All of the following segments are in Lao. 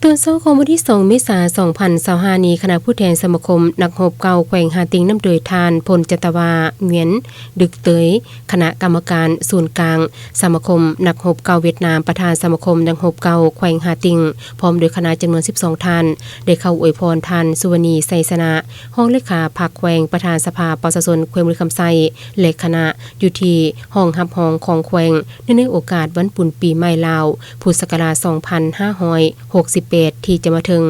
ຕອນເຊົ້າຂອງວັນທີສອງ ເມສາ ສອງພັນຊາວຫ້ານີ້, ຄະນະຜູ້ແທນສະມາຄົມນັກຮົບເກົ່າແຂວງຮ່າຕິງ ນຳໂດຍທ່ານ ພົນຈັດຕະວາ ຫງວຽນ ດຶກເຕີຍ, ຄະນະກຳມະການສູນກາງສະມາຄົມນັກຮົບເກົ່າຫວຽດນາມ, ປະທານສະມາຄົມນັກຮົບເກົ່າແຂວງຮ່າຕິງ ພ້ອມໂດຍຄະນະຈຳນວນສິບສອງທ່ານ ໄດ້ເຂົ້າອວຍພອນທ່ານ ສຸວະນີ ໄຊຊະນະ, ຮອງເລຂາພັກແຂວງ, ປະທານສະພາປະຊາຊົນແຂວງບໍລິຄຳໄຊ ແລະ ຄະນະ ຢູ່ທີ່ຫ້ອງຮັບຮອງຂອງແຂວງ ເນື່ອງໃນໂອກາດວັນບຸນປີໃໝ່ລາວ ພຸດສັກກະລາດສອງພັນຫ້າຮ້ອຍຫົກສິບແປດ ທີ່ຈະມາເຖິງ.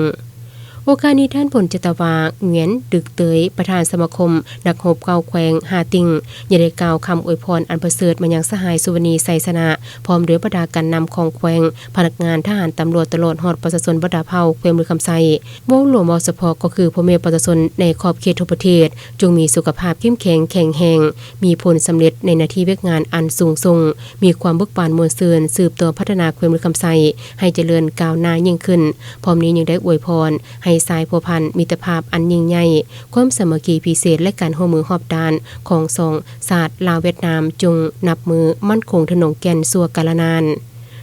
ໂອກາດນີ້ ທ່ານ ພົນຈັດຕະວາ ຫງວຽນ ດຶກເຕີຍ, ປະທານສະມາຄົມນັກຮົບເກົ່າແຂວງຮ່າຕິງ ຍັງໄດ້ກ່າວຄຳອວຍພອນອັນປະເສີດມາຍັງສະຫາຍ ສຸວະນີ ໄຊຊະນະ ພ້ອມດ້ວຍບັນດາການນຳຂອງແຂວງ, ພະນັກງານ, ທະຫານ, ຕຳຫຼວດ ຕະຫຼອດຮອດປະຊາຊົນບັນດາເຜົ່າແຂວງບໍລິຄຳໄຊ. ເວົ້າລວມ, ເວົ້າສະເພາະກໍຄືພໍ່ແມ່ປະຊາຊົນໃນຂອບເຂດທົ່ວປະເທດ ຈົ່ງມີສຸຂະພາບເຂັ້ມແຂງ, ແຂງແຮງ, ມີຜົນສຳເລັດໃນໜ້າທີ່ວຽກງານອັນສູງສົ່ງ, ມີຄວາມເບີກບານມ່ວນຊື່ນ, ສືບຕໍ່ພັດທະນາແຂວງບໍລິຄຳໄຊໃຫ້ຈະເລີນກ້າວໜ້າຍິ່ງຂຶ້ນ. ພ້ອມນີ້ຍັງໄດ້ອວຍພອນໃຫ້ສາຍພົວພັນມິດຕະພາບອັນຍິ່ງໃຫຍ່, ຄວາມສາມັກຄີພິເສດ ແລະ ການຮ່ວມມືຮອບດ້ານຂອງສອງຊາດລາວ-ຫວຽດນາມ ຈົ່ງນັບມື້ໝັ້ນຄົງທະນົງແກ່ນຊົ່ວກາລະນານ.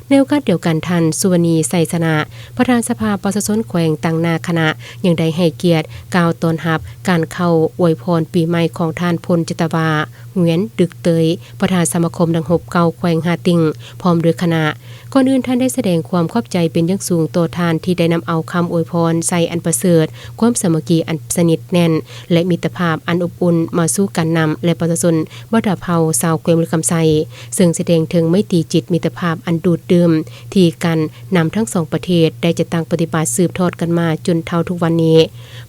ໃນໂອກາດດຽວກັນ, ທ່ານ ສຸວະນີ ໄຊຊະນະ, ປະທານສະພາປະຊາຊົນແຂວງ ຕາງໜ້າຄະນະ ຍັງໄດ້ໃຫ້ກຽດກ່າວຕ້ອນຮັບການເຂົ້າອວຍພອນປີໃໝ່ຂອງທ່ານ ພົນຈັດຕະວາ ຫງວຽນ ດຶກເຕີຍ, ປະທານສະມາຄົມນັກຮົບເກົ່າແຂວງຮ່າຕິງ ພ້ອມດ້ວຍຄະນະ. ກ່ອນອື່ນ, ທ່ານໄດ້ສະແດງຄວາມຂອບໃຈເປັນຢ່າງສູງຕໍ່ທ່ານທີ່ໄດ້ນຳເອົາຄຳອວຍພອນໄຊອັນປະເສີດ, ຄວາມສາມັກຄີອັນສະໜິດແໜ້ນ ແລະ ມິດຕະພາບອັນອົບອຸ່ນມາສູ່ການນຳ ແລະ ປະຊາຊົນບັນດາເຜົ່າຊາວແຂວງບໍລິຄຳໄຊ, ເຊິ່ງສະແດງເຖິງໄມຕີຈິດມິດຕະພາບອັນດູດດື່ມ ທີ່ການນຳທັງສອງປະເທດໄດ້ຈັດຕັ້ງປະຕິບັດສືບທອດກັນມາຈົນເທົ່າທຸກວັນນີ້.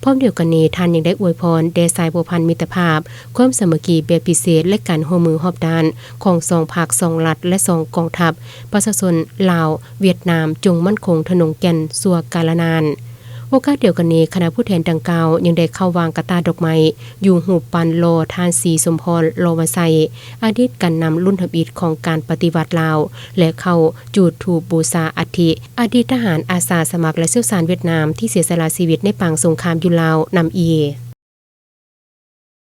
ພ້ອມດຽວກັນນີ້, ທ່ານຍັງໄດ້ອວຍພອນແດ່ສາຍພົວພັນມິດຕະພາບ, ຄວາມສາມັກຄີແບບພິເສດ ແລະ ການຮ່ວມມືຮອບດ້ານຂອງສອງພັກ, ສອງລັດ ແລະ ສອງກອງທັບ, ປະຊາຊົນລາວ-ຫວຽດນາມ ຈົ່ງໝັ້ນຄົງທະນົງແກ່ນຊົ່ວກາລະນານ. ໂອກາດດຽວກັນນີ້, ຄະນະຜູ້ແທນດັ່ງກ່າວຍັງໄດ້ເຂົ້າວາງກະຕ່າດອກໄມ້ຢູ່ຮູບປັ້ນຫຼໍ່ທ່ານ ສີສົມພອນ ຫຼໍ່ວາໄຊ, ອະດີດການນຳລຸ້ນທຳອິດຂອງການປະຕິວັດລາວ ແລະ ເຂົ້າຈູດທູບບູຊາອັດຖິອະດີດທະຫານອາສາສະໝັກ ແລະ ຊ່ຽວຊານຫວຽດນາມທີ່ເສຍສະຫຼະຊີວິດໃນປາງສົງຄາມຢູ່ລາວນຳອີກ.